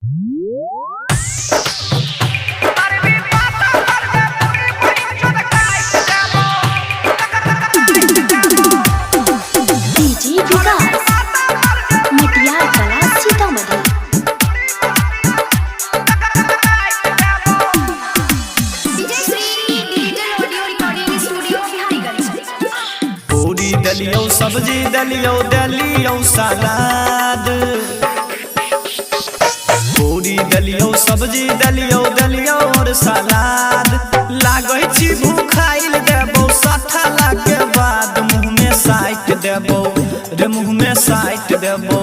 DJ विकास, मटियार कला, Sitamarhi. Digital audio recording studio, Biharigunj. पूरी दलियो, सब्जी दलियो, दलियो सलाद। पूरी दलियो, सब्जी दलियो, दलियो और सलाद। लागै छी भूखाइल, देबो सठला के बाद। मुँह में साइट देबो रे, मुँह में साइट देबो।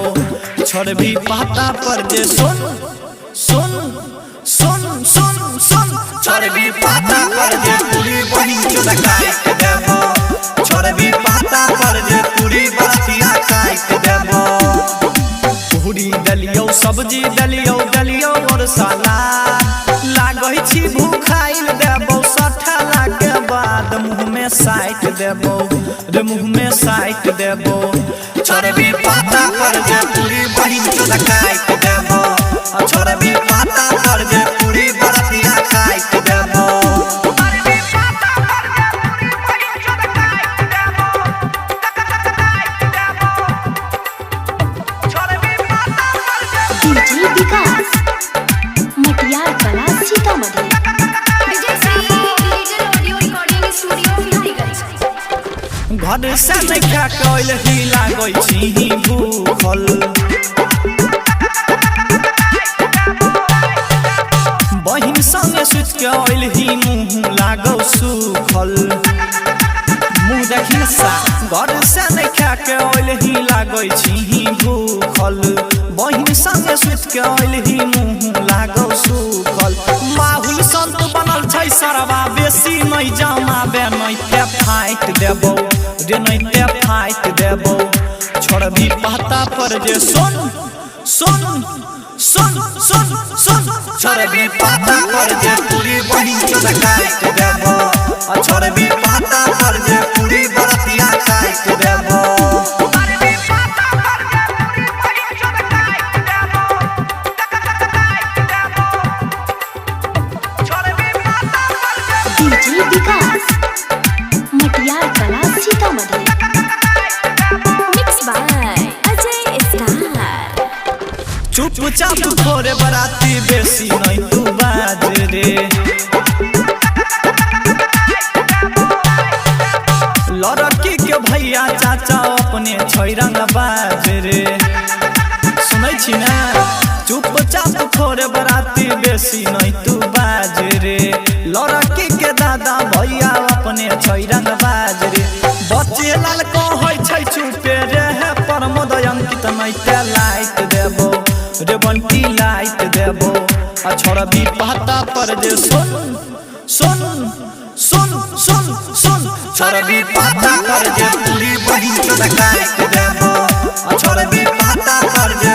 छोड़बी पाता पर जे सुन सुन सुन सुन सुन, छोड़बी पाता पर जे पूरी बहिन चोदा काट देबो। छोड़बी पाता पर जे पूरी बतिया काट देबो। पूरी दलियो, सब्जी दलियो, दलियो और सलाद। लागै छी भूखाइल, देबो सठला के बाद। मुँह में साइट देबो रे, मुँह में साइट देबो। छोड़बी पाता पर जे पूरी बहिन चोदा काट देबो। छोड़बी पाता पर जे पूरी बरतिया काट देबो। डीजे विकास, मटियार कला, Sitamarhi. Digital audio recording studio, Biharigunj. घर से नहीं खा कइल ही लागै छी भूखल। बहिन संगे सुति के अइल ही मुँह लागौ सुखल। मुँह देखी सा। घर से नहीं खा के अइल ही लागै छी भूखल। बहिन संगे सुति के अइल ही मुँह लागौ सुखल। माहुल संत बनल छै सरवा, बेसी नहीं जमाबे, नहीं ते फाइट देबो रे, नहीं ते फाइट देबो। छोड़बी पता पर जे सुन सुन सुन सुन सुन, छोड़बी पाता पर जे पूरी बहिन चोदा काट देबो। आ छोड़बी पाता पर जे पूरी बरतिया काट देबो। डीजे विकास, मटियार कला, Sitamarhi. Mix by Ajay star. चुपचाप थोड़े बराती, बेसी नहीं तू बाज रे। लड़की के भैया चाचा अपने छै रंग बाज रे। सुनै छी ना? चुपचाप थोड़े बराती, बेसी नहीं तू बाज रे। लड़की के दादा भैया अपने छै रंग बाज रे। बच्चे लाल कहै छै चुपे रे हे परमोद अंकित, नहीं ते लाइट देबो रे बंटी, लाइट देबो। आ छोड़बी पाता पर जे सुन सुन सुन सुन सुन, छोड़बी पाता पर जे पूरी बहिन चोदा काट देबो। आ छोड़बी पाता पर जे